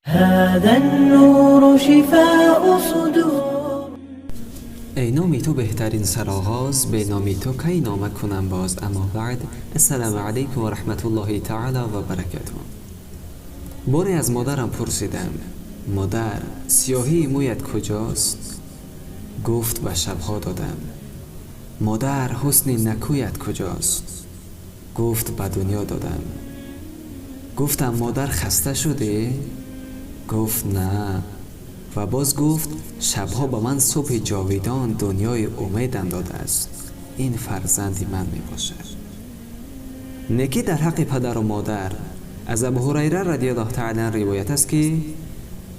هذا النور شفاء صدور. Эй номи ту беҳтарин сароғоз, бе номи ту кай нома кунам боз? Аммо баъд, ассалому алайкум ва раҳматуллоҳи таала ва баракатуҳ. Боре аз модарам пурсидам: «Модар, сиёҳии мӯят куҷост?» Гуфт: «Ба шабҳо додам». «Модар, ҳусни накӯят куҷост?» Гуфт: «Ба дунё додам». Гуфтам: «Модар, хаста шудӣ?» Гуфт: «На». Ва боз гуфт: «Шабҳо ба ман субҳи ҷовидон, дунёи умедам додааст. Ин фарзанди ман мебошад». Некӣ дар ҳаққи падару модар. Аз Абу Ҳурайра радиаллоҳу таала ривоят аст, ки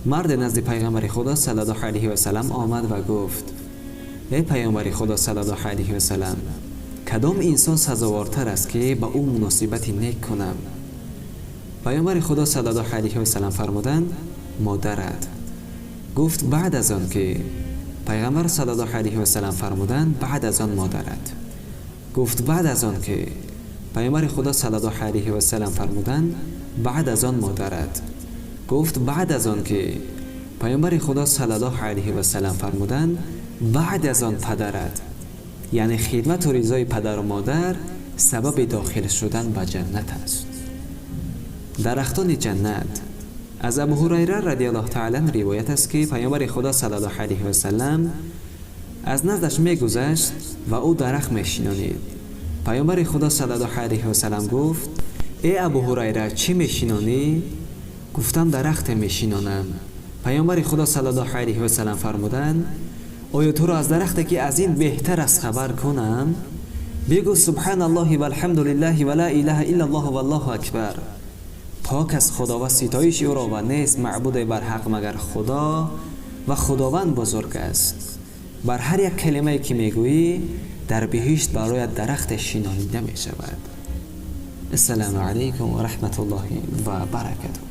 марде назди Пайғамбари Худо саллаллоҳу алайҳи васалам омад ва гуфт: «Эй Пайғамбари Худо саллаллоҳу алайҳи васалам, кадом инсон сазовортар аст, ки ба ӯ муносибати нек кунам?» Пайғамбари Худо саллаллоҳу алайҳи васалам фармуданд: «Модарат». Гуфт: «Баъд аз он ки?» Пайғамбар саллаллоҳу алайҳи васалам фармуданд: «Баъд аз он модарат». Гуфт: «Баъд аз он ки?» Пайғамбари Худо саллаллоҳу алайҳи васалам фармуданд: «Баъд аз он модарат». Гуфт: «Баъд аз он ки?» Пайғамбари Худо саллаллоҳу алайҳи васалам фармуданд: «Баъд аз он падарат». Яъне хидмату ризои падару модар сабаби дохил шудан ба ҷаннат аст. Дарахтони ҷаннат. Аз Абу Ҳурайра радиаллоҳу таала ривоят аст, ки Пайғамбари Худо саллаллоҳу алайҳи васалам аз наздаш мегузашт ва ӯ дарахт мешинонид. Пайғамбари Худо саллаллоҳу алайҳи васалам гуфт: «Э Абу Ҳурайра, чӣ мешинонӣ?» Гуфтам: «Дарахте мешинонам». Пайғамбари Худо саллаллоҳу алайҳи васалам фармуданд: «Оё туро аз дарахте, ки аз ин беҳтар аст, хабар кунам? Бигӯ: субҳаналлоҳи валҳамдулиллаҳи ва ла илаҳа иллаллоҳу валлоҳу акбар. Пок аст Худо ва ситоиши ӯро, ва нест маъбуде бар ҳақ, магар Худо, ва Худованд бузург аст. Бар ҳар як калимае, ки мегӯӣ, дар биҳишт бароят дарахте шинонида мешавад». Ассалому алайкум ва раҳматуллоҳи ва баракатуҳ.